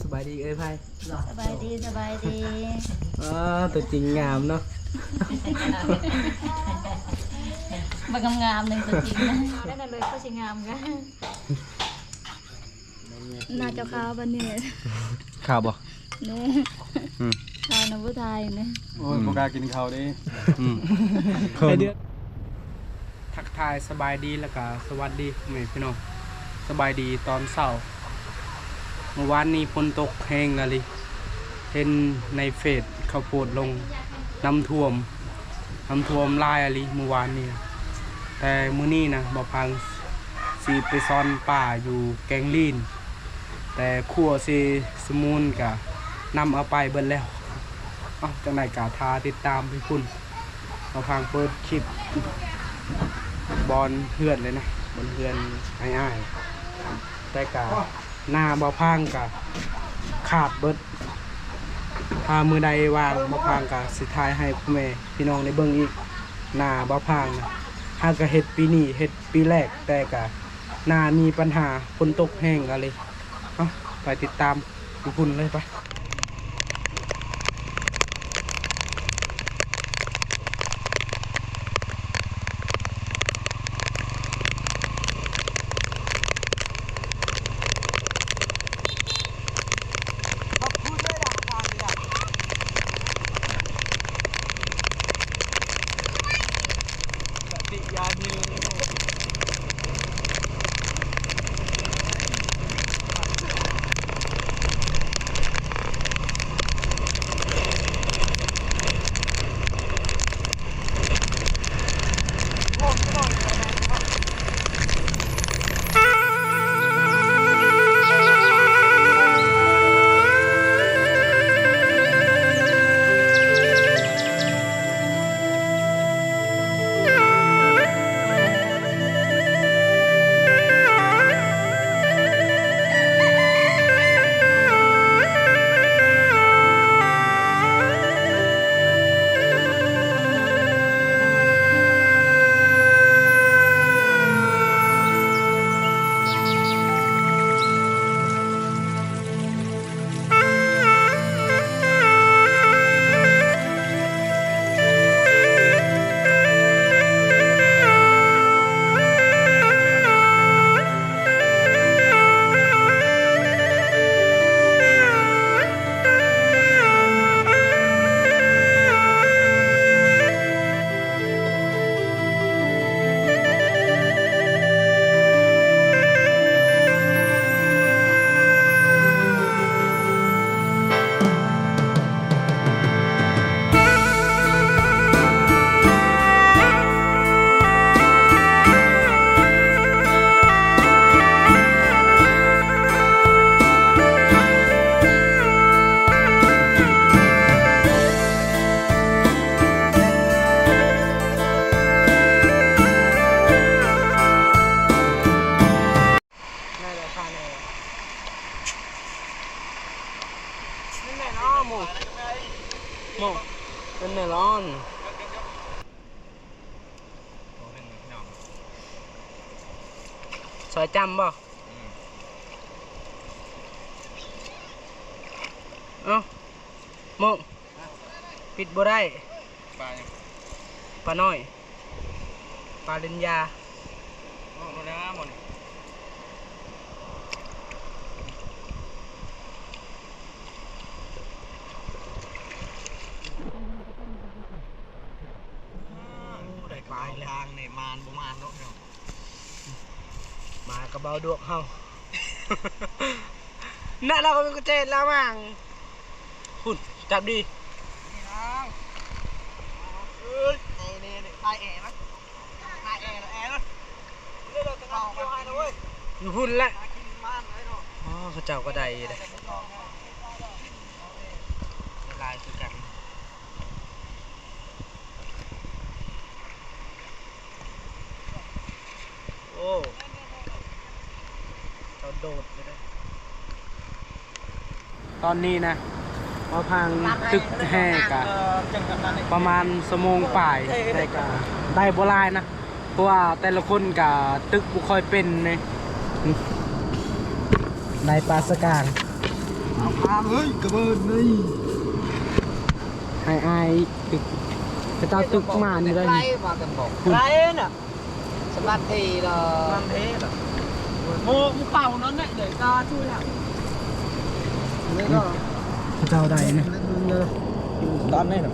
ສະບາຍດີເອື້ອຍໄພ. ສະບາຍດີ ສະບາຍດີ. ອໍ ຕົວຈິງງາມເນາະ. ບັກງາມໆ ໜຶ່ງຕົວຈິງນະ. ເອົາແນວນັ້ນເລີຍ ເຂົາຊິງາມກະ ໜ້າເຈົ້າຂາວປານນີ້ແຫຼະ. ຂາວບໍ່? ແນ່. ອືມ ຂາວນຳຜູ້ຊາຍນະ. ໂອ້ຍ ອືມ ບໍ່ກ້າກິນເຂົ້າເດ້. ອືມ ໄປເດືອນ ທັກທາຍສະບາຍດີ ແລ້ວກະສະຫວັດດີພໍ່ແມ່ພີ່ນ້ອງ. ສະບາຍດີຕອນເຊົ້າ. ມື້ວານນີ້ຝົນຕົກແຮງອີ່ຫຼີ ເຫັນໃນເຟສເຂົາໂພສລົງ ນ້ຳຖ້ວມ ນ້ຳຖ້ວມຫຼາຍອີ່ຫຼີມື້ວານນີ້. ແຕ່ມື້ນີ້ນະ ບ່າວພັງຊິໄປຊ່ອນປາຢູ່ແກ້ງລີນ ແຕ່ຂົວເຊສະມູນກະນຳເອົາໄປເບິດແລ້ວ. ເອົ້າ ຈັ່ງໃດກະຖ້າຕິດຕາມໄປພຸ້ນ. ບ່າວພັງເປີດຄລິບບ່ອນເຮືອນເລີຍນະ ບ່ອນເຮືອນອ້າຍໆ ແຕ່ກະໜ້າບ່າວພັງກະຂາດເບິດ. ຖ້າມື້ໃດວ່າງ ບ່າວພັງກະຊິຖ່າຍໃຫ້ພໍ່ແມ່ພີ່ນ້ອງໄດ້ເບິ່ງອີກ. ໜ້າບ່າວພັງນະ ຫາກະເຮັດປີນີ້ ເຮັດປີແລກ ແຕ່ກະໜ້າມີບັນຫາ ຝົນຕົກແຮງກະເລີຍ. ເອົ້າ ໄປຕິດຕາມຢູ່ພຸ້ນເລີຍ ໄປ. ຊອຍຈ້ຳບໍ່? ເອົ້າ ໂມງ ປິດບໍ່ໄດ້. ປາຫຍັງ? ປານ້ອຍ ປາລິນຍາ. ອອກໂລດແລ້ວໝົດນີ້. ໂອ້ ໄດ້ປາອີກແລ້ວ. ທາງນີ້ມານບໍ່ມານເນາະ. ມາກັບເບົາດວກເຮົາ ນະ ລາວກໍເປັນກຸເຈດລາວມັງ. ພຸ້ນ ຈັບດີ. ເອີຍ ນີ້ໆ ຖ່າຍແອມັນ ຖ່າຍແອ ແອມັນ ຢູ່ພຸ້ນແຫຼະ. ອໍ ເຂົາເຈົ້າກໍໄດ້ເດ້ ຫຼາຍຄືກັນ. ໂອ້ ເຈົ້າໂດດຢູ່ເດ້. ຕອນນີ້ນະ ມາພັງຕຶກແຮ່ກະປະມານຊົ່ວໂມງປາຍ ແຕ່ກະໄດ້ບໍ່ຫຼາຍນະ ເພາະວ່າແຕ່ລະຄົນກະຕຶກບໍ່ຄ່ອຍເປັນເດ້. ໄດ້ປາສະກາງ. ອ້າວ ເຮີ້ຍ ກະເບີດນີ້ ໃຫ້ອາຍຕຶກ ເຂົາເຈົ້າຕຶກໝານຢູ່ໄດ໋ນີ້ ໄກມາກັນບໍ່ ໄກນະ ສະມາທິເນາະ ສະມາທິເນາະ ໂມ ໝູ່ເຂົານັ້ນແຫຼະ ເດີກາຊ່ວຍ ເຂົາເຈົ້າໄດ້ນະ ຕອນນີ້ນະ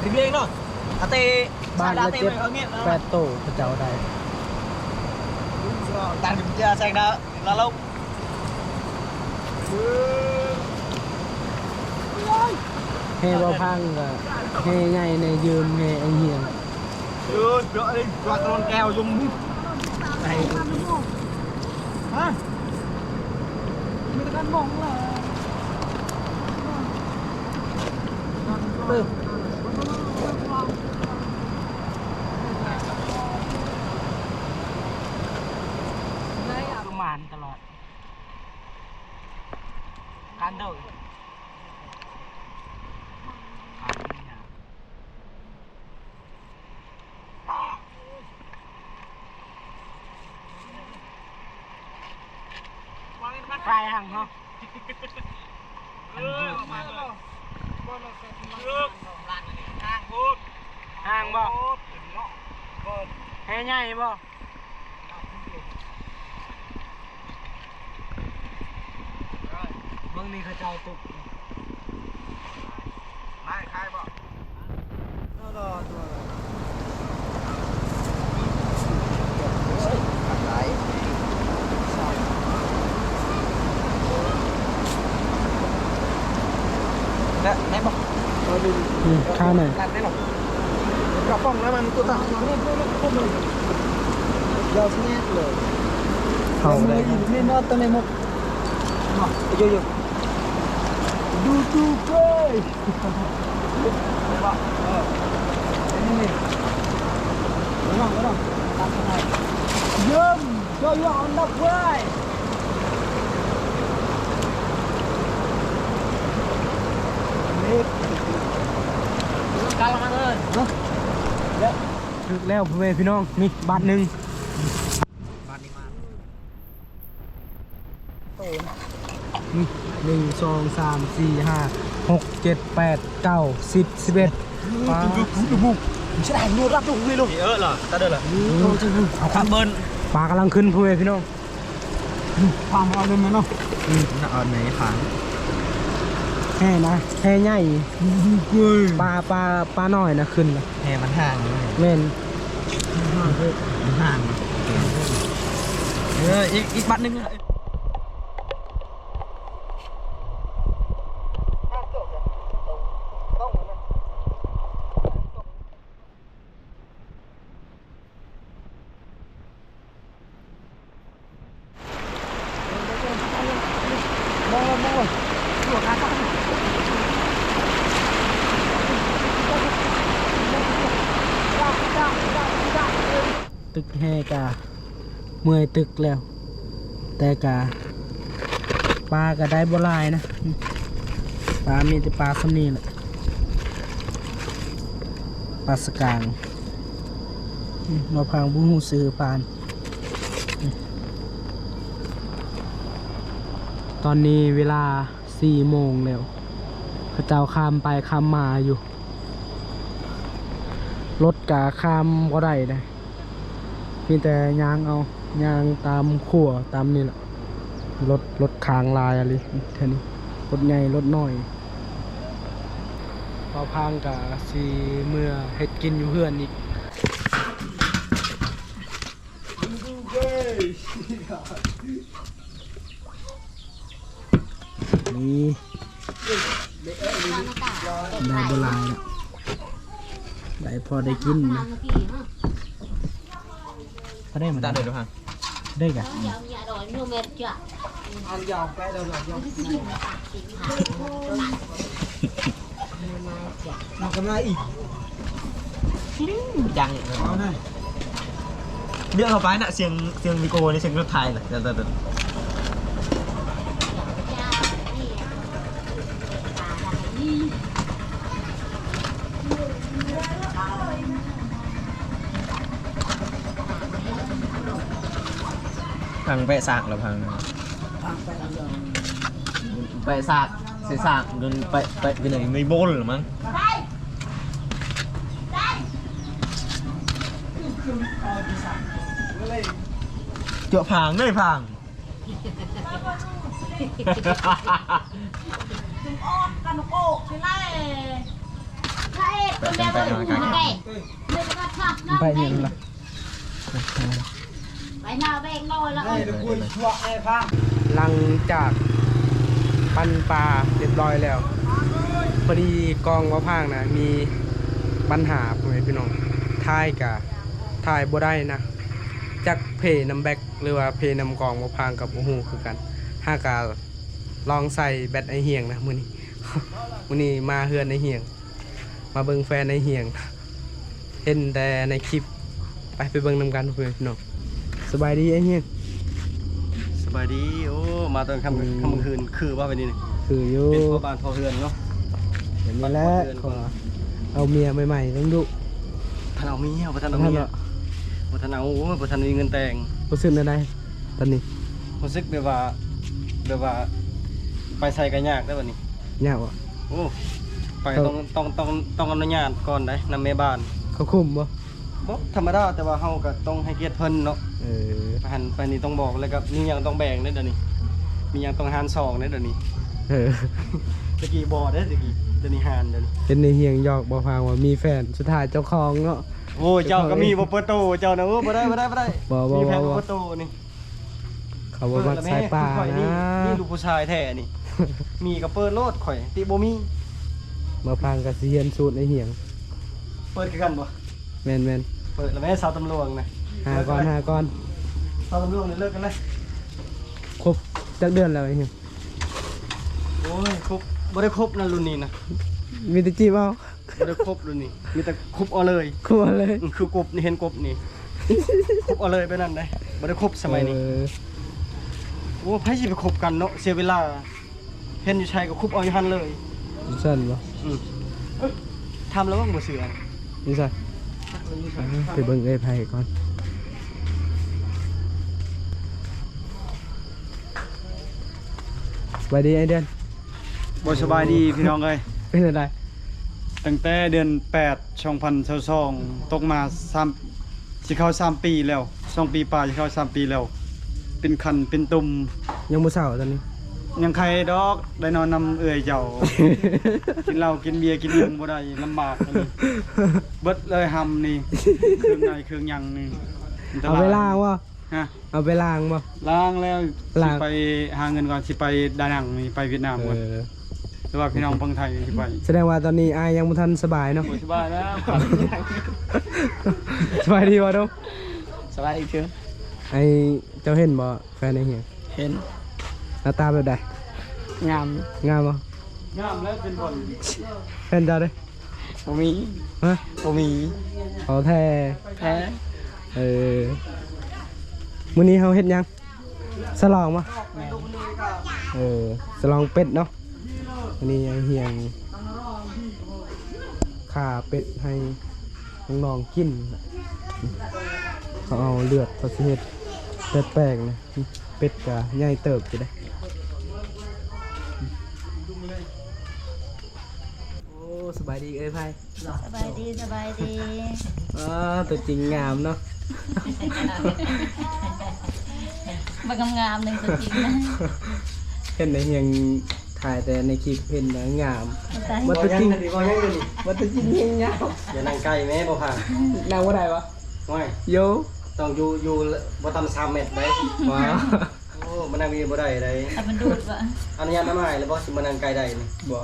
ເຮັດວຽກເນາະ ອາເຕ ບ້ານລະເຈັດແປດໂຕ ເຂົາເຈົ້າໄດ້ ຕັນເຈແຊງດາ ລະລົງ ແຮ່ບໍ່ພັງກະແຮ່ໃຫຍ່ແດ່ ຢືມແຮ່ໄອ້ຮຽງ ເອີ ເອີ ເອີ ວ່າຕະຫຼອນແກ້ວຍົມ ຮະ ມີແຕ່ການມອງລະ ເອີ ປະມານຕະຫຼອດ ການເດີນ ໄປທາງເນາະ ເອີ ຫ່າງບໍ່ ແຮ່ໃຫຍ່ບໍ່? ເບິ່ງນີ້ເຂົາເຈົ້າຕຸກ ໄມ້ຂາຍບໍ່? ໄດ້ບໍ່? ອືມ ຂ້າວໜ້ອຍ ກະປ໋ອງນ້ຳມັນ ເຂົ້າໄດ້ ເນາະ ໂຕນີ້ໝົດ ເນາະ ເຍອະໆ ດູໆ ເວີຍ ໄດ້ບໍ່? ເອີ ນີ້ໆ ລອງ ລອງ ຕັກໃຫ້ ເຢີມ Go your on the way. ກຳລັງເລີຍ ຖືກແລ້ວພໍ່ແມ່ພີ່ນ້ອງ ນີ້ບາດໜຶ່ງ ບາດນີ້ມາ ນີ້ ໜຶ່ງ ສອງ ສາມ ສີ່ ຫ້າ ຫົກ ເຈັດ ແປດ ເກົ້າ ສິບ ສິບເອັດ ປາ ເອີ ເອົາຄຳເບິ່ນ ປາກຳລັງຂຶ້ນພໍ່ແມ່ພີ່ນ້ອງ ຄວາມເອົາເດີມາເນາະ ອືມ ເອົາໃນຄາງ ແຮ່ນະ ແຮ່ໃຫຍ່ ປາ ປາ ປານ້ອຍນະຂຶ້ນນະ ແຮ່ມັນຫ່າງ ແມ່ນ ມັນຫ່າງ ເອີ ອີກ ອີກບາດໜຶ່ງ ຕຶກແຮ່ກະເມື່ອຍຕຶກແລ້ວ ແຕ່ກະປາກະໄດ້ບໍ່ຫຼາຍນະ ປາມີແຕ່ປາສ່ຳນີ້ແຫຼະ ປາສະກາງ ບໍ່ພັງບໍ່ຮູ້ຊື່ປານ ຕອນນີ້ເວລາສີ່ໂມງແລ້ວ ເຂົາເຈົ້າຂ້າມໄປຂ້າມມາຢູ່ ລົດກະຂ້າມບໍ່ໄດ້ເດ້ ມີແຕ່ຍ່າງເອົາ ຍ່າງຕາມຂົວຕາມນີ້ແຫຼະ ລົດ ລົດຄ້າງຫຼາຍອີ່ຫຼີແຖວນີ້ ລົດໃຫຍ່ລົດນ້ອຍ ເບົາພາງກະຊິເມືອເຮັດກິນຢູ່ເຮືອນອີກ ນີ້ ໄດ້ບໍ່ຫຼາຍດອກ ໄດ້ພໍໄດ້ກິນ ພໍໄດ້ມັນ ໄດ້ກະ ມັນກຳລັງອີກ ຍັງ ເອົານະ ເລື່ອງເຂົ້າໄປນະ ສຽງ ສຽງວິໂກນີ້ ສຽງລົດໄຖນະ ພັງແປະສາກແລ້ວ ພັງ ພັງແປະສາກ. ໄປສາກ ໃສ່ສາກ ຈົນໄປ ໄປ ໄປໄດ້ ໄດ້ໂບນລະມັງ. ຈົວະພາງເດີພາງ. ໄປຫຍັງລະ? ໄປນາແບກນ້ອຍລະ. ຫຼັງຈາກປັ່ນປາຮຽບຮ້ອຍແລ້ວ ພໍດີກ້ອງບ່າວພາງນະ ມີບັນຫາ ພໍ່ແມ່ພີ່ນ້ອງ ຖ່າຍກະຖ່າຍບໍ່ໄດ້ນະ ຈັກເພນຳແບັກ ຫຼືວ່າເພນຳກ້ອງບ່າວພາງກະບໍ່ຮູ້ຄືກັນ. ຫາກະລອງໃສ່ແບັດອ້າຍຮຽງນະມື້ນີ້ ມື້ນີ້ມາເຮືອນອ້າຍຮຽງ ມາເບິ່ງແຟນອ້າຍຮຽງ ເຫັນແຕ່ໃນຄລິບ. ໄປ ໄປເບິ່ງນຳກັນ ພໍ່ແມ່ພີ່ນ້ອງ. ສະບາຍດີອ້າຍຮຽງ. ສະບາຍດີ. ໂອ້ ມາຕອນຄ່ຳ ອືມ ຄ່ຳຄືນ ຄືວ່າແບບນີ້ ຄືຢູ່ ເປັນພໍ່ບ້ານພໍ່ເຮືອນເນາະ. ແບບນີ້ແຫຼະ ຂໍເອົາເມຍໃໝ່ໆ ຕ້ອງດຸ. ທ່ານເອົາເມຍ ບໍ່ທັນເອົາເມຍ ບໍ່ທັນເອົາ. ໂອ້ຍ ບໍ່ທັນມີເງິນແຕ່ງ. ຮູ້ສຶກແນວໃດຕອນນີ້? ຮູ້ສຶກແບບວ່າ ແບບວ່າໄປໃສກະຍາກເດ້ບັດນີ້. ຍາກບໍ່? ໂອ້ ໄປ ຕ້ອງ ຕ້ອງ ຕ້ອງ ຕ້ອງອະນຸຍາດກ່ອນໄດ໋ ນຳແມ່ບ້ານ. ເຂົາຄຸມບໍ່? ບໍ່ ທຳມະດາ ແຕ່ວ່າເຮົາກະຕ້ອງໃຫ້ກຽດເພິ່ນເນາະ. ເອີ ໄປຫັ້ນໄປນີ້ຕ້ອງບອກ ແລ້ວກະມີຫຍັງຕ້ອງແບ່ງເດ້ດຽວນີ້ ມີຫຍັງຕ້ອງຫານສອງເດ້ດຽວນີ້. ເອີ ຕະກີ້ບໍ່ເດ້ ຕະກີ້ ດຽວນີ້ຫານ ດຽວນີ້. ເຫັນອ້າຍຮຽງຢອກບ່າວພາງວ່າມີແຟນ ສຸດທ້າຍເຈົ້າຂອງເນາະ. ໂອ້ຍ ເຈົ້າກະມີບໍ່ເປີດໂຕ ເຈົ້ານະ. ເອີ ບໍ່ໄດ້ ບໍ່ໄດ້ ບໍ່ໄດ້. ມີແຟນບໍ່ເປີດໂຕນີ້ ເຂົາບໍ່ມັກສາຍປ່ານະ. ນີ້ລູກຜູ້ຊາຍແທ້ນີ້ ມີກະເປີດໂລດ ຂ້ອຍຕິບໍ່ມີ. ບ່າວພາງກະຊິຮຽນສູດອ້າຍຮຽງ. ເປີດຄືກັນບໍ່? ແມ່ນໆ ເປີດລະແມ່ນ ສາວຕຳຫຼວງນະ. ຫາກ່ອນ ຫາກ່ອນ ສາວຕຳຫຼວງນີ້ເລີກກັນເລີຍ. ຄົບຈັກເດືອນແລ້ວອ້າຍຮຽງ? ໂອ້ຍ ຄົບ ບໍ່ໄດ້ຄົບນະລຸ້ນນີ້ນະ ມີແຕ່ຈີບເອົາ. ບໍ່ໄດ້ຄົບເລີຍນີ້ ມີແຕ່ຄຸບເອົາເລີຍ. ຄຸບເອົາເລີຍ. ອືມ ຄືກົບນີ້ ເຫັນກົບນີ້ ຄຸບເອົາເລີຍແບບນັ້ນເດ້ ບໍ່ໄດ້ຄົບສະໄໝນີ້. ເອີ ໂອ້ ໃຜຊິໄປຄົບກັນເນາະ ເສຍເວລາ. ເຫັນຢູ່ໃສກະຄຸບເອົາຢູ່ຫັ້ນເລີຍ. ຈັ່ງຊັ້ນບໍ່? ອືມ ຖາມລະວັງບໍ່ເຊື່ອ. ຢູ່ໃສ? ໄປເບິ່ງເອື້ອຍໄພກ່ອນ. ສະບາຍດີອ້າຍເດືອນ. ບໍ່ສະບາຍດີພີ່ນ້ອງເອີຍ. ເປັນຈັ່ງໃດ? ຕັ້ງແຕ່ເດືອນແປດ ສອງພັນຊາວສອງ ຕົກມາສາມ ຊິເຂົ້າສາມປີແລ້ວ ສອງປີປາຍ ຊິເຂົ້າສາມປີແລ້ວ ເປັນຄັນເປັນຕຸ່ມ. ຍັງບໍ່ເຊົາຕອນນີ້? ຍັງໄຄດອກ ໄດ້ນອນນຳເອື້ອຍເຈົ້າ. ກິນເຫຼົ້າກິນເບຍກິນຫຍັງບໍ່ໄດ້ ລຳບາກອັນນີ້ ເບິດເລີຍຫຳນີ້ ເຄື່ອງໃນເຄື່ອງຫຍັງນີ້. ເອົາໄປລ້າງບໍ່? ຮະ? ເອົາໄປລ້າງບໍ່? ລ້າງແລ້ວ ລ້າງ ຊິໄປຫາເງິນກ່ອນ ຊິໄປດານັງນີ້ ໄປຫວຽດນາມກ່ອນ. ເອີ ແຕ່ວ່າພີ່ນ້ອງຝັ່ງໄທນີ້ຊິໄປ. ສະແດງວ່າຕອນນີ້ອ້າຍຍັງບໍ່ທັນສະບາຍເນາະ. ໂອ້ຍ ສະບາຍແລ້ວ. ສະບາຍດີບໍ່ດຸ? ສະບາຍດີເທີ. ໄອ້ ເຈົ້າເຫັນບໍ່ແຟນໄອ້ຮຽງ? ເຫັນ. ໜ້າຕາແບບໃດ? ງາມ. ງາມບໍ່? ງາມແລ້ວເປັນບ່ອນ. ແຟນເຈົ້າເດ້? ບໍ່ມີ. ຮະ? ບໍ່ມີ. ເອົາແທ້. ແທ້. ເອີ ມື້ນີ້ເຮົາເຮັດຫຍັງ? ສະຫຼອງບໍ່? ແມ່ນ. ເອີ ສະຫຼອງເປັດເນາະ. ອັນນີ້ອ້າຍຮຽງຂ້າເປັດໃຫ້ນ້ອງໆກິນ. ເຂົາເອົາເລືອດ ເຂົາຊິເຮັດເລືອດແປງນະ. ເປັດກະໃຫຍ່ເຕີບຢູ່ເດ້. ໂອ້ ສະບາຍດີເອື້ອຍໄພ. ສະບາຍດີ ສະບາຍດີ. ອໍ ຕົວຈິງງາມເນາະ. ບັກງາມໆ ໜຶ່ງຕົວຈິງນະ. ເຫັນໄອ້ຮຽງຖ່າຍແຕ່ໃນຄລິບ ເຫັນນະງາມ. ຕາຍ ວ່າຕົວຈິງ ເວົ້າຫຍັງດຽວນີ້ ວ່າຕົວຈິງແຮງງາມ. ຢ່ານັ່ງໃກ້ແມ້ບໍ່ພາງ. ນັ່ງບໍ່ໄດ້ຫວາ? ໂອ້ຍ ໂຢ ຕ້ອງຢູ່ ຢູ່ບໍ່ຕ່ຳສາມແມັດໄດ໋. ວ້າວ. ໂອ້ ມານັ່ງນີ້ບໍ່ໄດ້ໃດ໋. ຖ້າມັນດູດວ່າ ອະນຸຍາດນຳອ້າຍແລ້ວບໍ່ ຊິມານັ່ງໃກ້ໄດ້ນີ້? ບໍ່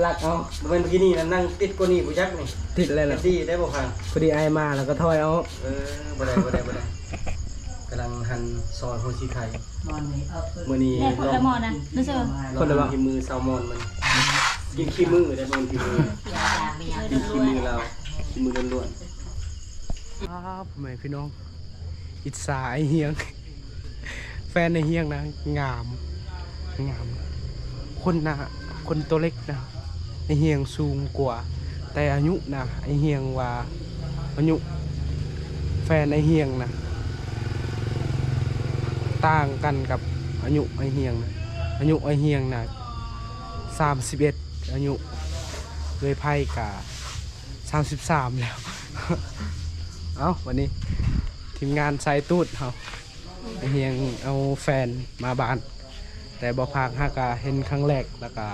ລັກເອົາ. ບໍ່ແມ່ນມື້ກີ້ນີ້ນະ ນັ່ງຕິດກວ່ານີ້ບໍ່ຈັກນີ້. ຕິດແລ້ວ ເອັຟຊີໄດ້ບໍ່ຟັງ? ພໍດີອ້າຍມາແລ້ວກໍຖອຍເອົາ. ເອີ ບໍ່ໄດ້ ບໍ່ໄດ້ ບໍ່ໄດ້. ກຳລັງຫັ່ນຊອຍຫົວສີໄຂ່. ມື້ນີ້ ແມ່ນ ລອງ ລະໝໍນະ ຮູ້ສຶກ ຄົນລະໝໍ ຂີ້ມືແຊວມອນມັນ. ກິນຂີ້ມືໄດ້ ບໍ່ກິນຂີ້ມື. ກິນຂີ້ມືລາວ ຂີ້ມືລ້ວນໆ. ອ້າວ ພໍ່ແມ່ພີ່ນ້ອງ ອິດສາໄອ້ຮຽງ. ແຟນໄອ້ຮຽງນະ ງາມ ງາມ ຄົນນະ ຄົນຕົວເລັກນະ ໄອ້ຮຽງສູງກວ່າ ແຕ່ອາຍຸນະ ໄອ້ຮຽງວ່າ ອາຍຸແຟນໄອ້ຮຽງນະ ຕ່າງກັນກັບອາຍຸໄອ້ຮຽງນະ. ອາຍຸໄອ້ຮຽງນະ ສາມສິບເອັດ ອາຍຸ ເອື້ອຍໄພກະສາມສິບສາມແລ້ວ. ເອົ້າ ວັນນີ້ທີມງານສາຍຕູດເຮົາ ໄປຮຽງເອົາແຟນມາບ້ານ ແຕ່ບໍ່ພາກ ຫາກະເຫັນຄັ້ງແລກ ແລ້ວກະ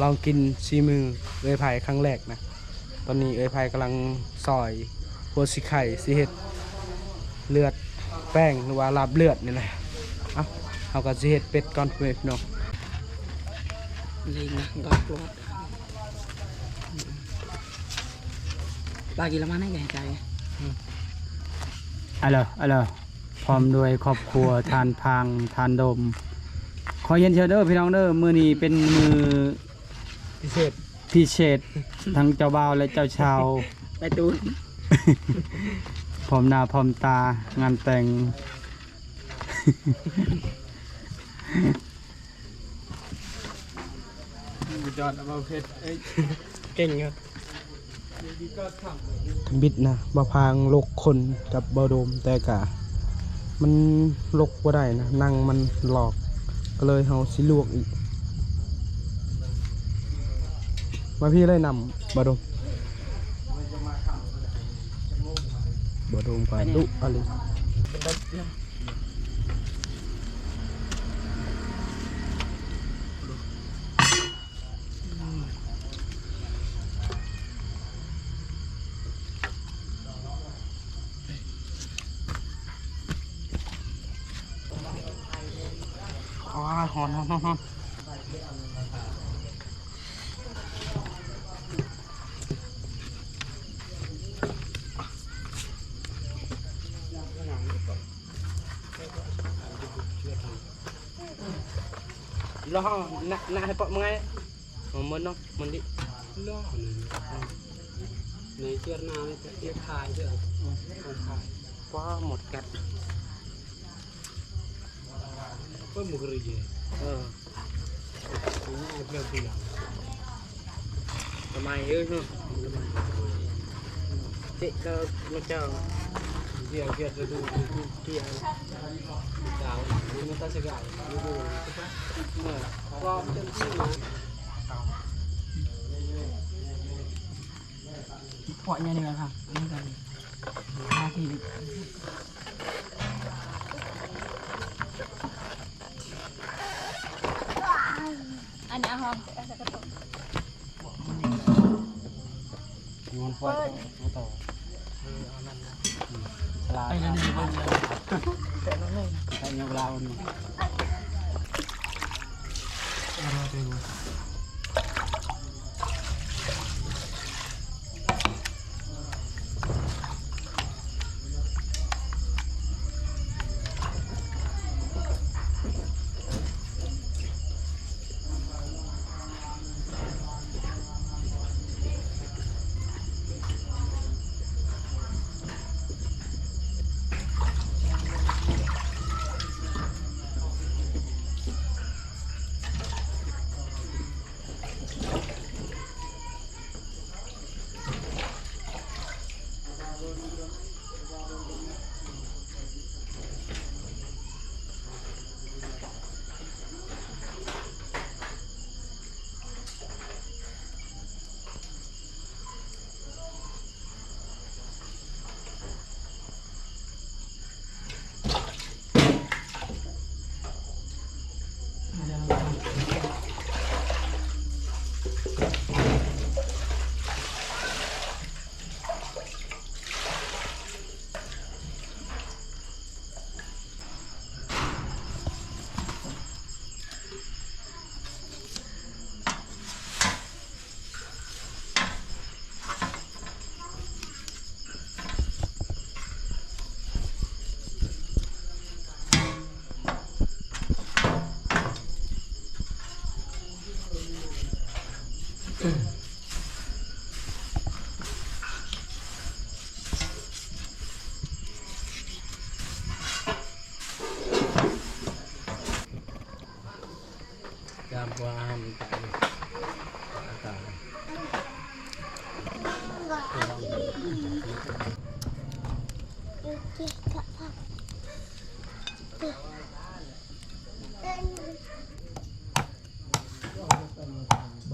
ລອງກິນສີມືເອື້ອຍໄພຄັ້ງແລກນະ. ຕອນນີ້ເອື້ອຍໄພກຳລັງຊອຍຫົວສີໄຂ່ ຊິເຮັດເລືອດແປງ ຫຼືວ່າລາບເລືອດນີ້ແຫຼະ. ເອົ້າ ເຮົາກະຊິເຮັດເປັດກ່ອນ ພໍ່ແມ່ພີ່ນ້ອງ. ເລັງນະ ດອກກວດ ປາກິລະມານໃນແກງໄກ່ ອາເລີ ອາເລີ ພ້ອມດ້ວຍຄອບຄົວທ່ານພາງ ທ່ານໂດມ. ຂໍຮຽນເຊີນເດີພີ່ນ້ອງເດີ ມື້ນີ້ເປັນມື້ພິເສດ ພິເສດ ທັງເຈົ້າບ່າວ ແລະ ເຈົ້າສາວ ໄປຕູນ ພ້ອມໜ້າພ້ອມຕາ ງານແຕ່ງ. ສຸດຍອດ ເບົາເພັດ ເອີຍ ເກັ່ງຢູ່. ທຳອິດນະ ບ່າວພາງຫຼົກຂົນກັບບ່າວໂດມ ແຕ່ກະມັນຫຼົກບໍ່ໄດ້ນະ ໜັງມັນຫຼອກ ກະເລີຍເຮົາຊິລວກອີກ. ມາພີ້ເລີຍ ນຳບ່າວໂດມ. ບໍ່ດົງກວ່າດຸອະລິ. ໂອ້ຍ ຮ້ອນ ຮ້ອນ ຮ້ອນ ຮ້ອນ. ລໍນະ ນະໃຫ້ເປາະເມື່ອຍ ມັນເນາະ ມັນດິ ລໍນະ ໃນເຊືອກໜ້າມັນຈະເຮັດຂາຍເດີ ຂາຍ ວ້າ ໝົດກັດ. ເອີ ທຳໄມເອີຍ ເຕະກໍມາເຈົ້າ ເພາະຫຍັງນີ້ລະ ອັນນີ້ເອົາຫ້ອງ ງອນໄຟ ເອົາຕໍ່ ເອີ ເອົານັ້ນນະ ອືມ ສະຫຼາດ ໄປແລ້ວນີ້ ໄປແລ້ວນີ້ ໄປແລ້ວນີ້ ໄປແລ້ວນີ້.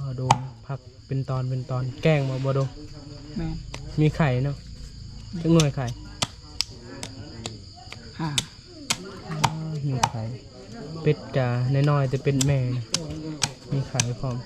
ບໍ່ດົງ ຜັກເປັນຕອນເປັນຕອນ ແກງບໍ່ ບໍ່ດົງ? ແມ່ນ. ມີໄຂ່ເນາະ? ຈັກໜ່ວຍໄຂ່? ຫ້າ. ອໍ ມີໄຂ່. ເປັດກະນ້ອຍໆ ແຕ່ເປັດແມ່ນະ ມີໄຂ່ພ້ອມ.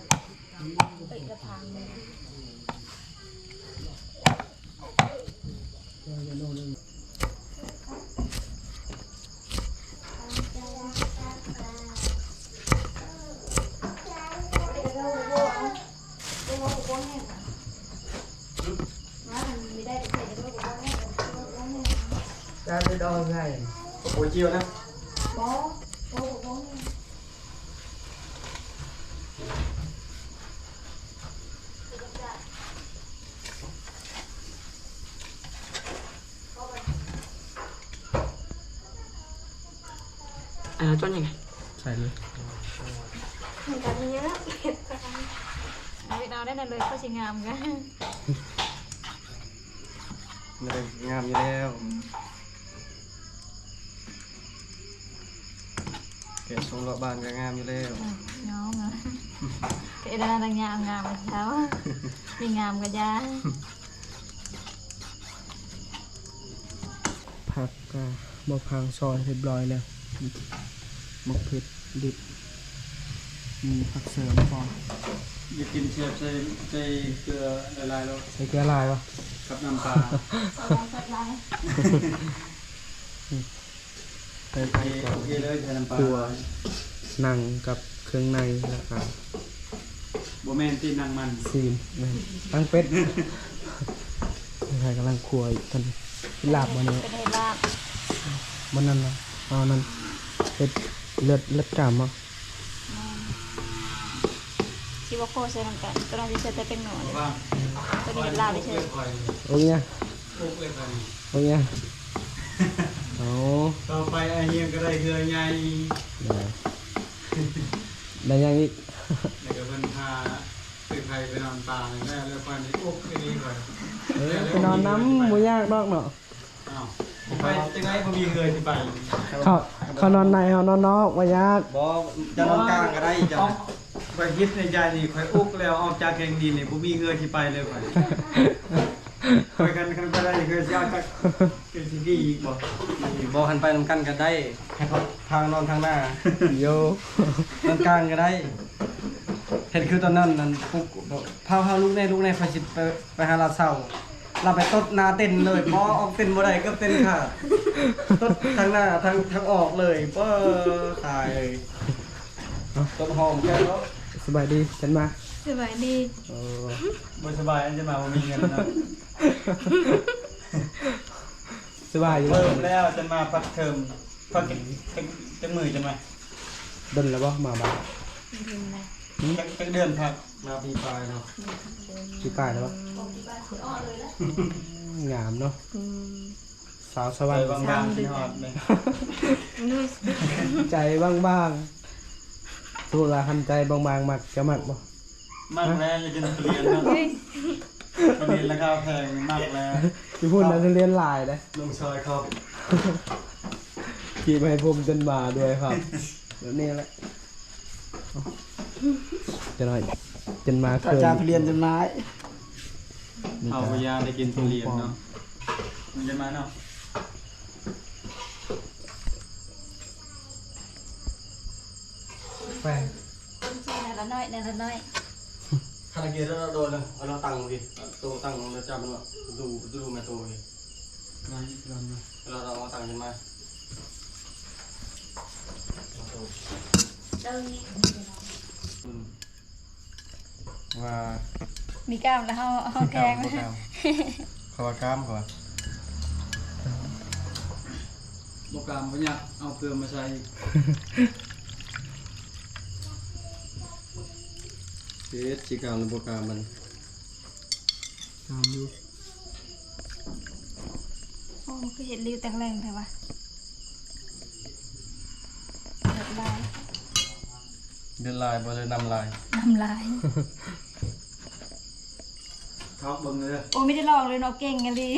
ຈານໄປດອງໃສ່ ໂອ້ ຈຽວນະ. ອັນນັ້ນຕົ້ນຫຍັງ? ໃສ່ເລີຍ. ມັນກໍມີເຍອະ ເຫັດກະໄດ້ ເອົາໄດ້ນັ້ນເລີຍ ກໍຊິງາມກະ ງາມຢູ່ແລ້ວ. ແກະຊົງເລາະບ້ານກໍງາມຢູ່ແລ້ວ. ອືມ ງາມ ງາມ. ເຮັດອັນນັ້ນງາມ ງາມເຈົ້າ. ມີງາມກໍຢ່າ. ຜັກກະບໍ່ພັງ ຊອຍຮຽບຮ້ອຍແລ້ວ. ໝາກເຜັດດິບ ມີຜັກເສີມພ້ອມ. ຢາກກິນແຊບ ໃສ່ ໃສ່ເກືອຫຼາຍໆໂລດ. ໃສ່ເກືອຫຼາຍບໍ່? ກັບນ້ຳປາ. ໃສ່ໄປກ່ອນ. ໂອເຄເລີຍ ໃສ່ນ້ຳປາ. ຂົ້ວໜັງກັບເຄື່ອງໃນ ແລ້ວກະ ບໍ່ແມ່ນຕິ ໜັງມັນ ຊີ້ນ ແມ່ນ ໜັງເປັດ. ໃຜກຳລັງຂົ້ວຢູ່ຕອນນີ້ ເຮັດລາບບໍ່ນີ້? ເປັນເຮັດລາບ. ບໍ່ນັ້ນນະ ເອົານັ້ນ ເຮັດເລືອດ ເລືອດກາມບໍ່? ແມ່ນ. ຊິບໍ່ໂຄໃສ່ນຳກັນ ຕົວນັ້ນຊິໃສ່ແຕ່ແປ້ງນົວ. ຕົວນີ້ເຮັດລາບເລີຍ. ໂອ້ຍ ໂອ້ຍ ໂອ້ຍ ເອົາ ຕໍ່ໄປອ້າຍຮຽງກໍໄດ້ເຮືອໃຫຍ່. ໄດ້ຫຍັງອີກ? ແລ້ວກໍເພິ່ນພາໄປໄປນອນປ່າແລ້ວ ແລ້ວຂ້ອຍນີ້ ໂອ້ ຄືດີຂ້ອຍ. ເອີ ໄປນອນນຳ ບໍ່ຍາກດອກເນາະ. ອ້າວ ຊິໄປຈັ່ງໃດ ບໍ່ມີເຮືອຊິໄປ. ເຂົາ ເຂົານອນໃນ ເຮົານອນນອກ ບໍ່ຍາກ. ບໍ່ ເຈົ້ານອນກາງກໍໄດ້ເຈົ້າ. ຂ້ອຍຄິດໃນໃຈນີ້ ຂ້ອຍອຸກແລ້ວ ອອກຈາກແຫ່ງນີ້ນີ້ ບໍ່ມີເຮືອຊິໄປເລີຍຂ້ອຍ. ຂ້ອຍຄັນ ຄັນໄປໄດ້ ຂ້ອຍຊິເອົາຈັກ ເປັນຊິດີອີກບໍ່? ບໍ່ ຄັນໄປນຳກັນກໍໄດ້ ໃຫ້ເຂົາທາງນອນທາງໜ້າ. ໂຢ ນອນກາງກໍໄດ້. ເຮັດຄືຕອນນັ້ນນັ້ນ ປຸກ ພາ ພາລູກແດ່ ລູກແດ່ ຂ້ອຍຊິໄປ ໄປຫາລາວເຊົາ ລາວໄປຕົດໜ້າເຕັນເລີຍ. ບໍ່ ອອກເຕັນບໍ່ໄດ້ ເກືອບເຕັນຂາດ. ຕົດທາງໜ້າ ທາງ ທາງອອກເລີຍ. ບໍ່ ຕາຍເລີຍ. ເອົ້າ ຕົ້ນຫອມແກ້ວເນາະ. ສະບາຍດີ ຈັນມາ. ສະບາຍດີ. ເອີ ບໍ່ສະບາຍ ຈັນມາບໍ່ມີເງິນເນາະ. ສະບາຍຢູ່. ເລີ່ມແລ້ວ ຈັນມາ ປັດເທີມ ພັກກິນ ຈັກ ຈັກມື້ ຈັນມາ? ດົນແລ້ວບໍ່ມາບ້ານ? ດົນແລ້ວ. ຫືມ? ຈັກ ຈັກເດືອນພັກ? ມາປີປາຍເນາະ. ປີປາຍແລ້ວບໍ່? ອືມ ງາມເນາະ. ອືມ ສາວສະຫວັນ ໃຈບາງໆ ຄິດຮອດເລີຍ. ໃຈບາງໆ ສົມມຸດວ່າຄັນໃຈບາງໆ ມັກ ຈະມັກບໍ່? ມັກແລ້ວ ຢາກກິນທຸລຽນເນາະ. ທຸລຽນລາຄາແພງ ມັກແລ້ວ. ຢູ່ພຸ້ນນະ ທຸລຽນຫຼາຍເດ້. ລົງຊອຍເຂົາ ກີບໃຫ້ຜົມຈົນມາດ້ວຍຄັບ. ແບບນີ້ແຫຼະ. ຈະໜ້ອຍ ຈົນມາເຂີນ ຈານທຸລຽນຈົນມາ. ເຮົາບໍ່ຢາກໄດ້ກິນທຸລຽນເນາະ. ມັນຈະມາເນາະ. ໄປ ຄົນກິນໜ້ອຍລະໜ້ອຍ ໜ້ອຍລະໜ້ອຍ. ຄັນກິນແລ້ວໂດນ ເອົາເອົາຕັງມາພີ້ ໂຕະຕັ້ງລະຈັບມັນເນາະ. ດູ ດູແມ່ໂຕນີ້ ລອງ ລອງ ລອງເອົາຕັງຂຶ້ນມາ. ອືມ ວ່າມີກ້າມແລ້ວເຮົາ ເຮົາແຂງ ມີກ້າມ ເຂົາວ່າກ້າມ ເຂົາວ່າ ບໍ່ກ້າມບໍ່ຍາກ ເອົາເພີ່ມມາໃສ່ອີກ. ເຮັດຊິກ້າມຫຼືບໍ່ກ້າມມັນ ຖາມຢູ່. ໂອ້ ມັນຄືເຮັດລິ້ວແຕກແຫຼງແທ້ວະ. ເລືອດລາຍ ເລືອດລາຍບໍ່ ຫຼືນ້ຳລາຍ? ນ້ຳລາຍ. ທອກເບິ່ງເດີ. ໂອ້ ມີແຕ່ລອກເລີຍເນາະ ເກັ່ງອີ່ຫຼີ. ອ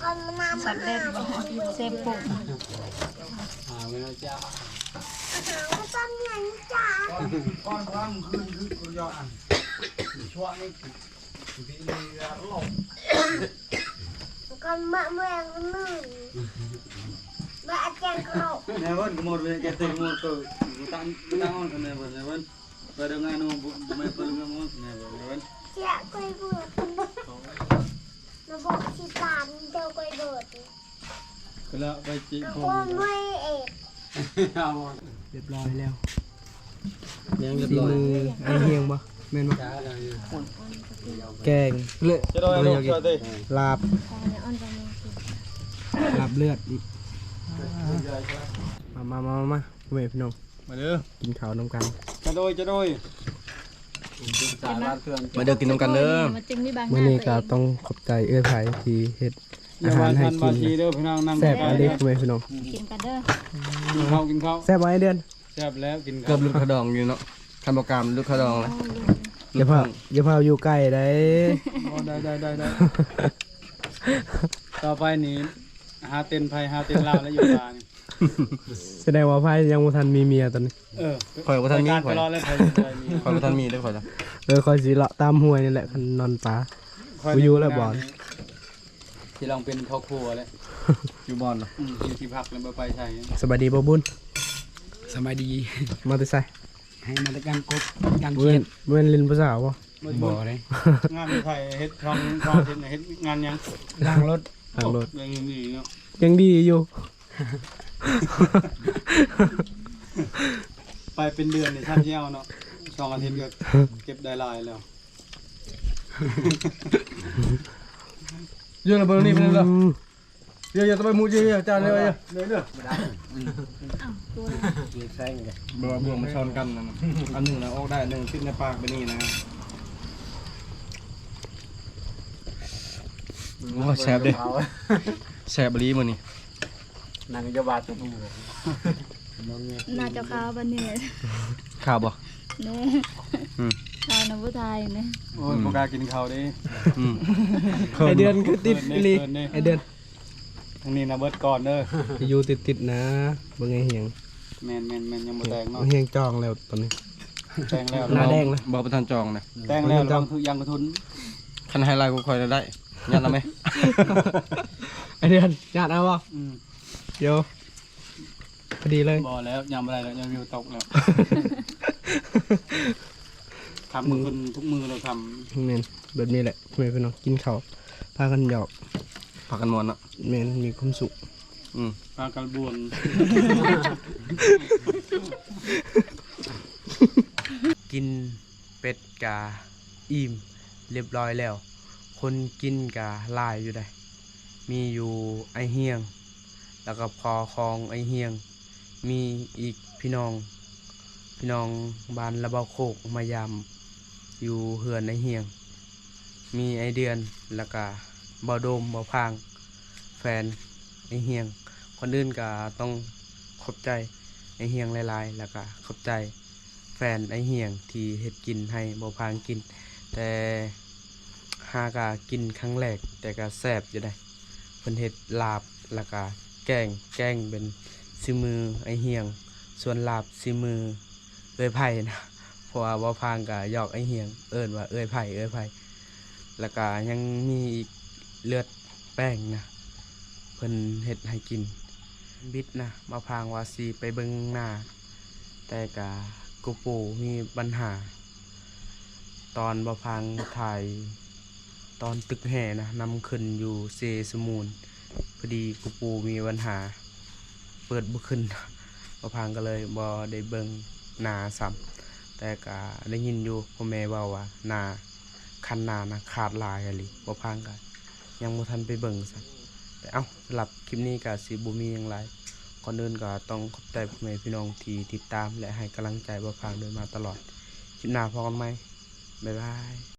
ືມ. ສະເດັດບໍ່ ເຊປຸ Kon mak meh ngenun. Mak aceng kro. Never, kemur bini kete kemur tu. Butang, butang on ke never, never. Pada nganu, bu-, bu-, mai pelung nganu, never, never. Siak koi buat. Nabok si pan, jauh koi buat. ລຽບຮ້ອຍແລ້ວ ຍັງລຽບຮ້ອຍ ສີມືອ້າຍຮຽງບໍ່ ແມ່ນບໍ່? ແກງເລືອດ ຈະໄດ້ເນາະ ລາບ ລາບເລືອດອີກ ມາ ມາ ມາ ມາ ພໍ່ແມ່ພີ່ນ້ອງ ມາເດີ ກິນເຂົ້ານຳກັນ ຈະໂດຍ ຈະໂດຍ ມາເດີ ກິນນຳກັນເດີ ມື້ນີ້ກໍຕ້ອງຂອບໃຈເອື້ອຍໄພທີ່ເຮັດ ອາຫານໃຫ້ກິນ ແຊບອີ່ຫຼີພໍ່ແມ່ພີ່ນ້ອງ ກິນກັນເດີ ກິນເຂົ້າ ກິນເຂົ້າ ແຊບບໍ່ອ້າຍເດືອນ ແຊບແລ້ວ ກິນເຂົ້າ ເກືອບຫຼຸດຄ່າດອງຢູ່ເນາະ ຄັນບໍ່ກາມຫຼຸດຄ່າດອງແລ້ວ ຢ່າພາວ ຢ່າພາວຢູ່ໃກ້ໃດ ໄດ້ ໄດ້ ໄດ້ ໄດ້ ຕໍ່ໄປນີ້ຫາເຕັ້ນໄພ ຫາເຕັ້ນລາວແລ້ວຢູ່ປ່ານີ້ ສະແດງວ່າໄພຍັງບໍ່ທັນມີເມຍຕອນນີ້ ເອີ ຂ້ອຍບໍ່ທັນມີ ຂ້ອຍ ຕະຫຼອດແລ້ວ ຂ້ອຍບໍ່ທັນມີເດ້ຂ້ອຍ ເອີ ຂ້ອຍຊິເລາະຕາມຫ້ວຍນີ້ແຫຼະ ຄັນນອນປ່າ ຂ້ອຍບໍ່ຢູ່ແລ້ວບ່ອນ ຊິລອງເປັນພໍ່ຄົວແຫຼະ ຢູ່ບ່ອນ ອືມ ຢູ່ທີ່ພັກແລ້ວບໍ່ໄປໃສ ສະບາຍດີບໍ່ບຸນ ສະບາຍດີ ມາແຕ່ໃສ ໃຫ້ມາແຕ່ການກົບການຂຽນ ບໍ່ແມ່ນ ບໍ່ແມ່ນຫຼິ້ນຜູ້ສາວບໍ່? ບໍ່ເດ້ ງານໃຜເຮັດ ຊ່ອງ ຊ່ອງເຮັດ ເຮັດງານຫຍັງ? ລ້າງລົດ ລ້າງລົດ ຍັງດີເນາະ ຍັງດີຢູ່ ໄປເປັນເດືອນນີ້ຊ່ຳຊິເອົາເນາະ ສອງອາທິດກໍເກັບໄດ້ຫຼາຍແລ້ວ ຢູ່ລະເບິ່ງນີ້ເບິ່ງລະ ອືມ ເອີ ຢ່າ ຢ່າໄປໝູດເອີ ຈານເອີ ເອີ ເອີ ເອີ ບໍ່ວ່າບ່ວງມັນຊ້ອນກັນນັ້ນ ອັນໜຶ່ງນະອອກໄດ້ ອັນໜຶ່ງຕິດໃນປາກແບບນີ້ນະ ໂອ້ ແຊບເດ້ ແຊບອີ່ຫຼີມື້ນີ້ ນັ່ງຢູ່ບາດຕົວນີ້ ໜ້າເຈົ້າຂາວປານນີ້ ຂາວບໍ່? ແນ່ ອືມ ຂາວນຳຜູ້ຊາຍນີ້ ໂອ້ຍ ອືມ ບໍ່ກ້າກິນເຂົ້າເດ້ ອືມ ໄອເດືອນຄືຕິດອີ່ຫຼີ ໄອເດືອນ ທາງນີ້ນະເບິດກ່ອນເດີ ຢູ່ຕິດໆນະ ເບິ່ງໄອ້ຮຽງ ແມ່ນໆໆ ຍັງບໍ່ແຕ່ງເນາະ ໄອ້ຮຽງຈອງແລ້ວຕອນນີ້ ແຕ່ງແລ້ວ ໜ້າແດງນະ ບໍ່ ບໍ່ທັນຈອງນະ ແຕ່ງແລ້ວ ລະວັງຖືກຢາງກະທຸນ ຄັນໃຫ້ຫຼາຍກວ່າຂ້ອຍລະໄດ້ ຍາດລະແມ ໄອເດືອນ ຍາດເອົາບໍ່? ອືມ ໂຢ ພໍດີເລີຍ ບໍ່ແລ້ວ ຍາມບໍ່ໄດ້ແລ້ວ ຍາມຢູ່ຕົກແລ້ວ ຄຳກໍຂຶ້ນທຸກມື້ແລ້ວ ຄຳ ແມ່ນ ແບບນີ້ແຫຼະ ພໍ່ແມ່ພີ່ນ້ອງ ກິນເຂົ້າ ພາກັນຫຍອກ ພາກັນມ່ວນເນາະ ແມ່ນ ມີຄວາມສຸກ ອືມ ພາກັນບວນ ກິນ ເປັດກະອີ່ມລຽບຮ້ອຍແລ້ວ ຄົນກິນກະຫຼາຍຢູ່ໃດ໋ ມີຢູ່ອ້າຍຮຽງ ແລ້ວກະພໍ່ຂອງອ້າຍຮຽງ ມີອີກພີ່ນ້ອງ ພີ່ນ້ອງບ້ານລະເບົາໂຄກມາຢາມຢູ່ເຮືອນອ້າຍຮຽງ ມີອ້າຍເດືອນ ແລ້ວກະບ່າວໂດມ ບ່າວພາງ ແຟນອ້າຍຮຽງ ກ່ອນອື່ນກະຕ້ອງຂອບໃຈອ້າຍຮຽງຫຼາຍໆ ແລ້ວກະຂອບໃຈ ແຟນອ້າຍຮຽງທີ່ເຮັດກິນໃຫ້ບ່າວພາງກິນ ແຕ່ຫາກະກິນຄັ້ງແລກ ແຕ່ກະແຊບຢູ່ໃດ໋ ເພິ່ນເຮັດລາບ ແລ້ວກະແກງ ແກງເປັນສີມືອ້າຍຮຽງ ສ່ວນລາບສີມືເອື້ອຍໄພນະ ເພາະວ່າບ່າວພາງກະຫຍອກອ້າຍຮຽງ ເອີ້ນວ່າເອື້ອຍໄພ ເອື້ອຍໄພ ແລ້ວກະຍັງມີອີກເລືອດ ແປ້ງນະ ເພິ່ນເຮັດໃຫ້ກິນ ບິດນະ ບ່າວພາງວ່າຊິໄປເບິ່ງນາ ແຕ່ກະໂກໂປມີບັນຫາ ຕອນບ່າວພາງຖ່າຍຕອນຕຶກແຮ່ນະ ນຳຂຶ້ນຢູ່ເຊສະໝູນ ພໍດີໂກໂປມີບັນຫາ ເປີດບໍ່ຂຶ້ນ ບ່າວພາງກໍເລີຍບໍ່ໄດ້ເບິ່ງນາຊ້ຳ ແຕ່ກະໄດ້ຍິນຢູ່ພໍ່ແມ່ເວົ້າວ່ານາ ຄັນນານະຂາດຫຼາຍອີ່ຫຼີ ບ່າວພາງກະ ຍັງບໍ່ທັນໄປເບິ່ງຊ້ຳ ແຕ່ເອົ້າ ສຳລັບຄລິບນີ້ກະຊິບໍ່ມີຫຍັງຫຼາຍ ກ່ອນອື່ນກະຕ້ອງຂອບໃຈພໍ່ແມ່ພີ່ນ້ອງທີ່ຕິດຕາມ ແລະ ໃຫ້ກຳລັງໃຈບ່າວພາງໂດຍມາຕະຫຼອດ ຄລິບໜ້າພໍ້ກັນໃໝ່ ບາຍບາຍ.